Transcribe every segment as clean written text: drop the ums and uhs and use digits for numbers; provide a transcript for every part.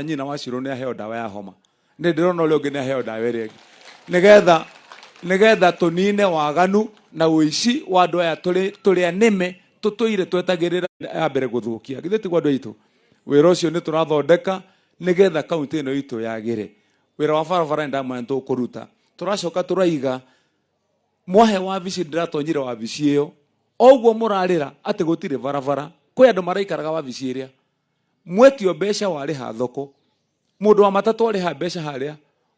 Nyina wa Shiro nĩ aheo ndawa ya homa, nĩ ndĩrona ũrĩa ũngĩ nĩ aheo ndawa ĩrĩa ĩngĩ, nĩgetha tũnine waganu na ũici wa andũ aya tũrĩ anĩme tũtũire twetagĩrĩra ya mbere gũthũkia. Githĩ tiguo andũ aitũ? Wĩra ũcio nĩ tũrathondeka nĩgetha kaunti ĩno itũ yagĩre. Wĩra wa barabara nĩ ndamwĩra nĩ tũkũruta. Tũracoka tũraiga mwahe wabici, ndĩratonyire wabici ĩyo o ũguo mũrarĩra atĩ gũtirĩ barabara, kwĩ andũ maraikaraga wabici ĩrĩa mwetio mbeca warĩha thoko, mũndũ wa matatũ arĩha mbeca harĩa,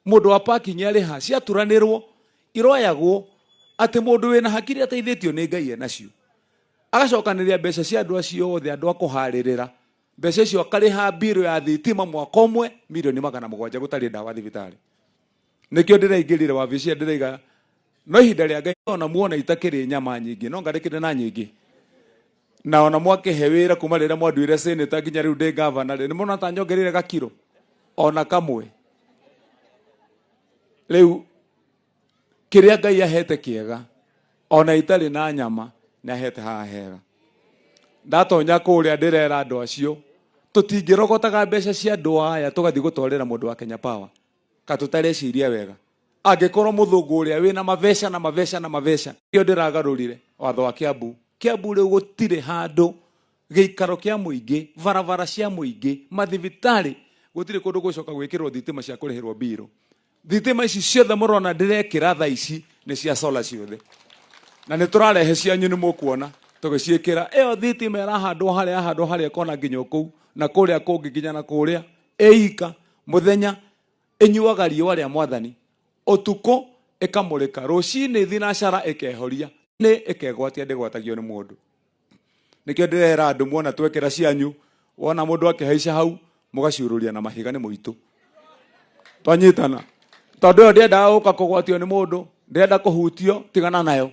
mũndũ wa parking arĩha, ciaturanĩrwo iroyagwo atĩ mũndũ wĩna hakiri ateithĩtio nĩ Ngai enacio, agacokanĩria mbeca cia andũ acio othe, andũ a kũharĩrĩra mbeca icio, akarĩha mbirũ ya thitima mwaka ũmwe 700,000,000, gũtarĩ ndawa thibitarĩ. Nĩkĩo ndĩraingĩrire wabici ĩrĩa ndĩraiga, no ihinda rĩa Ngai ona muona itakĩrĩ nyama nyingĩ, no ngarĩkĩrĩ na nyingĩ, na ona mwakĩhe wĩra kuma rĩrĩa mwanduire senator nginya rĩu ndĩ gavana rĩ, nĩ mũrona ta nyongereire gakiro ona kamwe. Rĩu kĩrĩa Ngai ahete kĩega ona itarĩ na nyama nĩ ahete haha hega. Ndatonya kũrĩa ndĩrera andũ acio tũtingĩrogotaga mbeca cia andũ aya tũgathiĩ gũtwarĩra mũndũ wa Kenya Power ka tũtareciria wega. Angĩkorwo mũthũngũ ũrĩa wĩna mabeca na mabeca na mabeca, ĩyo ndĩragarũrire watho wa Kiambu. Kiambu rĩu gũtirĩ handũ gĩikaro kĩa mũingĩ, barabara cia mũingĩ, mathibitarĩ, gũtirĩ kũndũ gũcoka gwĩkĩrwo thitima cia kũrĩhĩrwo mbirũ. Thitima ici ciothe mũrona ndĩrekĩra thaa ici nĩ cia solar ciothe, na nĩ tũrarehe cianyu nĩ mũkuona tũgĩciĩkĩra. Ĩyo thitima ĩrahandwo harĩa yahandwo harĩa ĩkona nginya kũu na kũrĩa kũngĩ nginya na kũrĩa ĩika mũthenya ĩnyuaga riũa rĩa mwathani, ũtukũ ĩkamũrĩka, rũcinĩ thinacara ĩkehoria, nĩ ĩkegwatia, ndĩgwatagio nĩ mũndũ. Nĩkĩo ndĩrera andũ muona twekĩra cianyu, wona mũndũ akĩhaica hau mũgaciũrũria na mahiga nĩ mũitũ. Twanyitana, tondũ ĩyo ndĩendaga gũka kũgwatio nĩ mũndũ, ndĩrenda kũhutio, tigana nayo.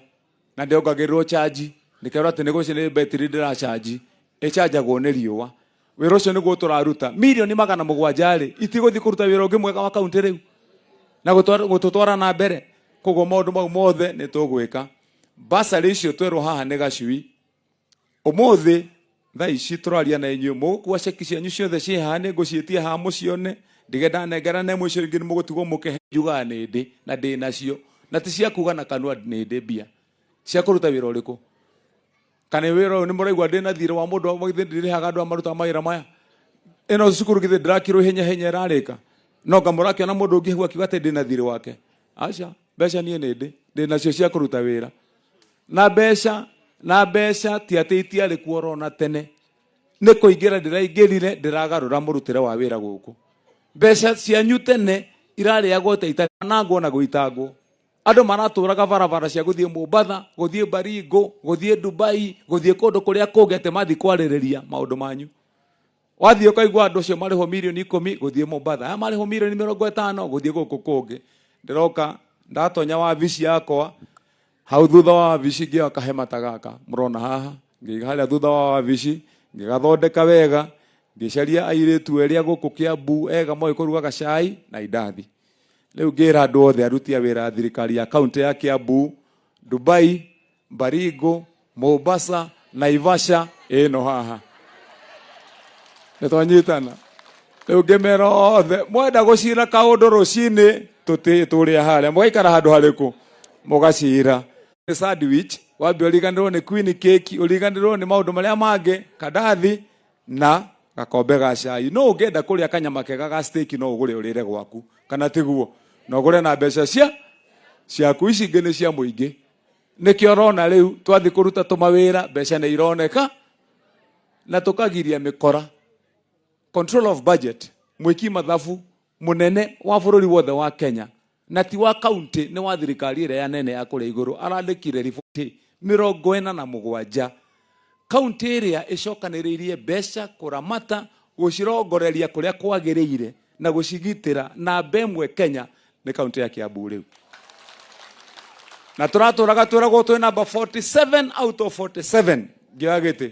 Na ndĩongagĩrĩrwo charge, ndĩkerwo atĩ nĩ gũci nĩ betiri ndĩracanji, ĩcanjagwo nĩ riũa. Wĩra ũcio nĩguo tũraruta. 700,000,000 rĩ, itigũthiĩ kũruta wĩra ũngĩ mwega wa kaunti rĩu na gũtũtwara na mbere. Koguo maũndũ mau mothe nĩ tũgwĩka. Basarĩ icio twerwo haha nĩ gacui. Ũmũthĩ thaa ici tũraria na inyuĩ, mũgũkua ceki cianyu ciothe ciĩ haha, nĩ ngũciĩtia haha mũcione, ndige ndanengerane mũico ingĩ nĩ mũgũtigwo mũkĩhe. Njugaga nĩ ndĩ na ndĩ nacio, na ti cia kuga na kanua, nĩ ndĩ mbia cia kũruta wĩra ũrĩkũ. Kana wĩra ũyũ nĩ mũraigua ndĩ na thirĩ wa mũndũ, githĩ ndirĩhaga andũ aya marutaga mawĩra maya? Ĩno cukuru githĩ ndĩrakirwo ihenya ihenya ĩrarĩka? No nga mũrakĩona mũndũ ũngĩ hau akiuga atĩ ndĩ na thirĩ wake? Aca, mbeca niĩ nĩ ndĩ, ndĩ nacio cia kũruta wĩra. Na mbeca, na mbeca ti atĩ itiarĩ kuo orona tene, nĩ kũingĩra ndĩraingĩrire ndĩragarũra mũrutĩre wa wĩra gũkũ. Mbeca cianyu tene irarĩagwo ta itanangwo na gũitangwo. Andũ maratũraga barabara cia gũthiĩ Mombatha, gũthiĩ Baringo, gũthiĩ Dubai, gũthiĩ kũndũ kũrĩa kũngĩ atĩ mathiĩ kwarĩrĩria maũndũ manyu. Wathiĩ ũkaigua andũ acio marĩhwo 10,000,000 gũthiĩ Mombatha, aya marĩhwo 50,000,000 gũthiĩ gũkũ kũngĩ. Ndĩroka ndatonya wabici yakwa, hau thutha wa wabici ngĩoya kahema ta gaka mũrona haha, ngĩiga harĩa thutha wa wabici, ngĩgathondeka wega, ngĩcaria airĩtu erĩ a gũkũ Kiambu ega moĩ kũruga gacai na indathi. Rĩu ngĩra andũ othe aruti a wĩra a thirikari ya kaunti ya Kiambu, Dubai, Baringo, Mombasa, Naivasha ĩno haha. Nĩ twanyitana. Rĩu ngĩmera othe mwenda gũcira kaũndũ rũcinĩ tũrĩa harĩa mũgaikara handũ harĩkũ mũgacira. Sandwich wambe ũriganĩrwo nĩ queen cake, ũriganĩrwo nĩ maũndũ marĩa mangĩ, kandathi na gakombe ga cai. No ũngĩenda kũrĩa kanyama kega ga steak no ũgũre ũrĩre gwaku, kana tiguo? Na ũgũre na mbeca cia ciaku, ici ingĩ nĩ cia mũingĩ. Nĩkĩo ũrona rĩu twathiĩ kũruta tũmawĩra mbeca nĩ ironeka na tũkagiria mĩkora. Control of budget, mwĩki mathabu mũnene wa bũrũri wothe wa Kenya na ti wa kaunti, nĩ wa thirikari ĩrĩa ya nene ya kũrĩa igũrũ, arandĩkire riboti 47 kaunti ĩrĩa ĩcokanĩrĩirie mbeca kũramata, gũcirongoreria kũrĩa kwagĩrĩire na gũcigitĩra namba ĩmwe Kenya nĩ kaunti ya Kiambu rĩu. Na tũratũraga twĩragwo twĩ namba 47 out of 47 ngĩoya gĩtĩ.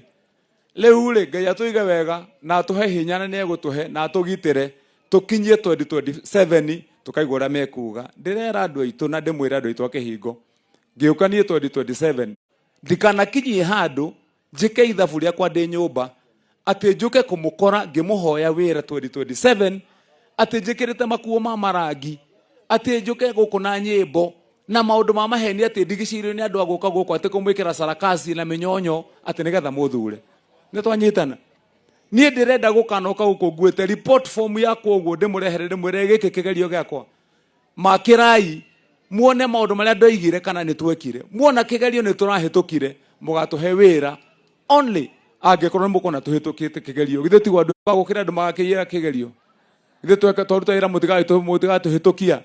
Rĩu rĩ, Ngai atũige wega na atũhe hinya, na nĩ egũtũhe na atũgitĩre tũkinyie 2027 tũkaigua ũrĩa mekuga. Ndĩrera andũ aitũ na ndĩmwĩre andũ aitũ a Kĩhingo, ngĩũka niĩ 2027 ndikanakinyie handũ njĩke ithabu rĩakwa ndĩ nyũmba. Atĩ njũke kũmũkora ngĩmũhoya wĩra 2027, atĩ njĩkĩrĩte makuo ma marangi, atĩ njũke gũkũ na nyĩmbo na maũndũ ma maheni, atĩ ndigicĩirio nĩ andũ a gũka gũkũ atĩ kũmwĩkĩra sarakasi na mĩnyonyo atĩ nĩgetha mũthure. Nĩ twanyitana? Niĩ ndĩrenda gũkanoka gũkũ nguĩte report form yakwa ũguo, ndĩmũrehere, ndĩmwĩre gĩkĩ kĩgerio gĩakwa, makĩrai muone maũndũ marĩa ndoigire kana nĩ twekire. Muona kĩgerio nĩ tũrahĩtũkire, mũgatũhe wĩra only angĩkorwo nĩ mũkona tũhĩtũkĩte kĩgerio. Githĩ tiguo andũ gũkĩra andũ magakĩiyĩra kĩgerio? Githĩ tweka twaruta wĩra mũtigatũhĩtũkia?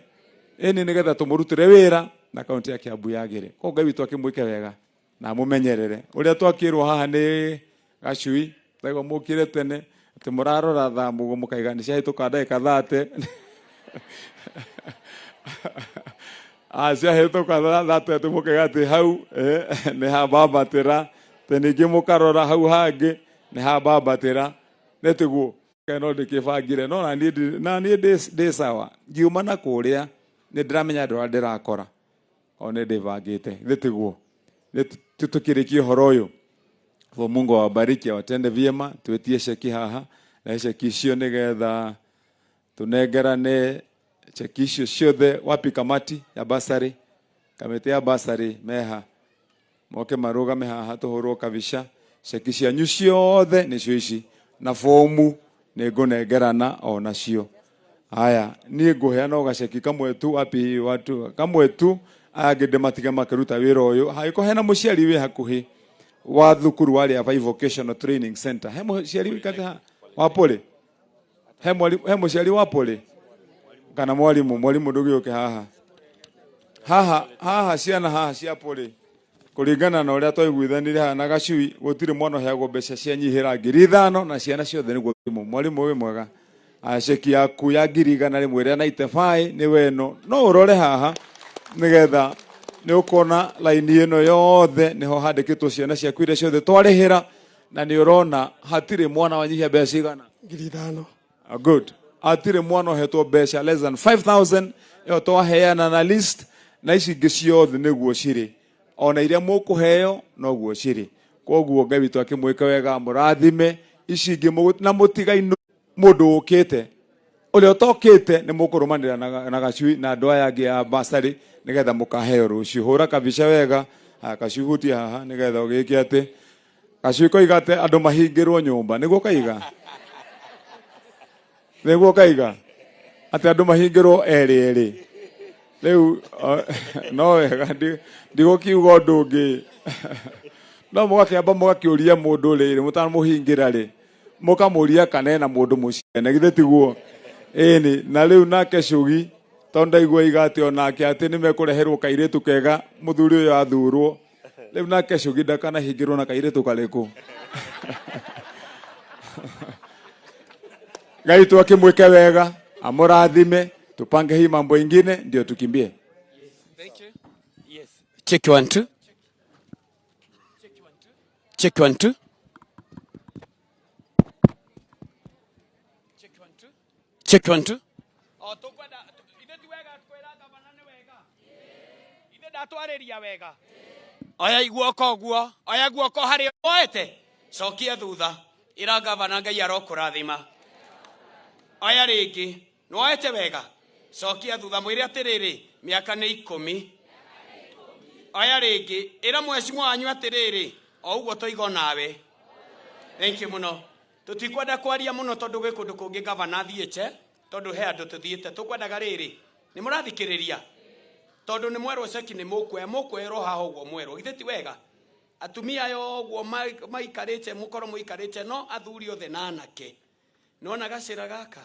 Ĩni, nĩgetha tũmũrutĩre wĩra na kaunti ya Kiambu yagĩre. Koguo Ngai witũ akĩmwĩke wega na amũmenyerere. Ũrĩa twakĩrwo haha nĩ gacui, ndaigua mũkire tene atĩ mũrarora thaa mũguo mũkaiga nĩ ciahĩtũka ndagĩka 30. Ah, ciahĩtũka 30 atĩ mũkaiga atĩ hau nĩ hambambatĩra, atĩ ningĩ mũkarora hau hangĩ nĩ hambambatĩra, nĩ tiguo? No ndĩkĩbangire no na niĩ ndĩ sawa, ngiuma na kũrĩa nĩ ndĩramenya andũ arĩa ndĩrakora o nĩ ndĩbangĩte, githĩ tiguo? Tũkĩrĩkia ũhoro ũyũ. Kwa Mungu awabariki, awatende vyema. Tuetie cheki haha na cheki icio nĩgetha tunengerane cheki icio ciothe. Wapi kamati ya basari? Kamĩtĩ ya basari meha moke marũgame haha tũhũrwo kabica. Ceki cianyu ciothe nĩcio ici na fomu nĩ ngũnengerana o nacio. Haya, niĩ ngũheana o gaceki kamwe tu. Wapi watu? Kamwe tu, aya angĩ ndĩmatige makĩruta wĩra ũyũ. Hangĩkorwo hena mũciari wĩ hakuhĩ wa thukuru wa Riabai Vocational Training Center, he mũciari wĩkate ha wa pole, he mwari, he mũciari wa pole kana mwarimũ? Mwarimũ, ndũgĩũke haha haha haha. Ciana haha cia pole, kũringana na ũrĩa twaiguithanire haha na gacui, gũtirĩ mwana ũheagwo mbeca cia nyihĩra 5,000 na ciana ciothe nĩguo. Mwarimũ wĩ mwega. Ceki yaku ya 100,000 ĩrĩa 95 nĩ weno, no ũrore haha nĩgetha nĩ ũkuona laini ĩno yothe nĩho handĩkĩtwo ciana ciaku iria ciothe twarĩhĩra, na nĩ ũrona hatirĩ mwana wanyihia mbeca cigana? 5,000. Ah, good. Hatirĩ mwana ũhetwo mbeca less than 5000 ĩyo twaheana na list, na ici ingĩ ciothe nĩguo cirĩ, ona iria mũkũheo noguo cirĩ. Koguo Ngai witũ akĩmwĩke wega, mũrathime. Ici ingĩ na mũtigainũ mũndũ ũkĩte, ũrĩa ũtokĩte nĩ mũkũrũmanĩra na gacui na andũ aya angĩ a basarĩ nĩgetha mũkaheo rũciũ. Hũra kabica wega. Haya, gacui, hutia haha nĩgetha ũgĩke atĩ gacui koiga atĩ andũ mahingĩrwo nyũmba, nĩguo kaiga, nĩguo kaiga atĩ andũ mahingĩrwo erĩ erĩ. Rĩu no wega ndigũkiuga ũndũ ũngĩ, no mũgakĩamba mũgakĩũria mũndũ rĩrĩ mũtanamũhingĩra rĩ, mũkamũria kana ena mũndũ mũciĩ, na githĩ tiguo? Ĩni. Na rĩu nake Cugi, tondũ ndaigua iga atĩ onake atĩ nĩ mekũreherwo kairĩtu kega mũthuri ũyũ athurwo, rĩu nake Cugi ndakanahingĩrwo na kairĩtu karĩkũ. Ngai tu akimwike wega, amũrathime. Tupange hii mambo ingine ndio tukimbie. Thank you. Yes. Check one two. Check one two. Check one two. O tukwenda ithe ti wega kwira gavana nĩ wega, ithe ndatwarĩria wega. Oya iguoko ũguo, oya guoko harĩa woete, cokia thutha, ĩra gavana Ngai arokũrathima. Oya rĩngĩ, nĩwoete wega, cokia thutha, mwĩre atĩrĩrĩ, mĩaka nĩ 10. Oya rĩngĩ, ĩra mwecimwa wanyu atĩrĩrĩ, o ũguo tũigo nawe. Thank you mũno. Tũtikwenda kwaria mũno tondũ gwĩ kũndũ kũngĩ gavana athiĩte, tondũ he andũ tũthiĩte tũkwendaga rĩrĩ. Nĩ mũrathikĩrĩria? Tondũ nĩ mwerwo ceki nĩ mũkuoya, mũkuoerwo haha ũguo mwerwo, githĩ ti wega? Atumia aya ũguo maikarĩte, mũkorwo mũikarĩte, no athuri othe na anake. Nĩwona gacĩra gaka?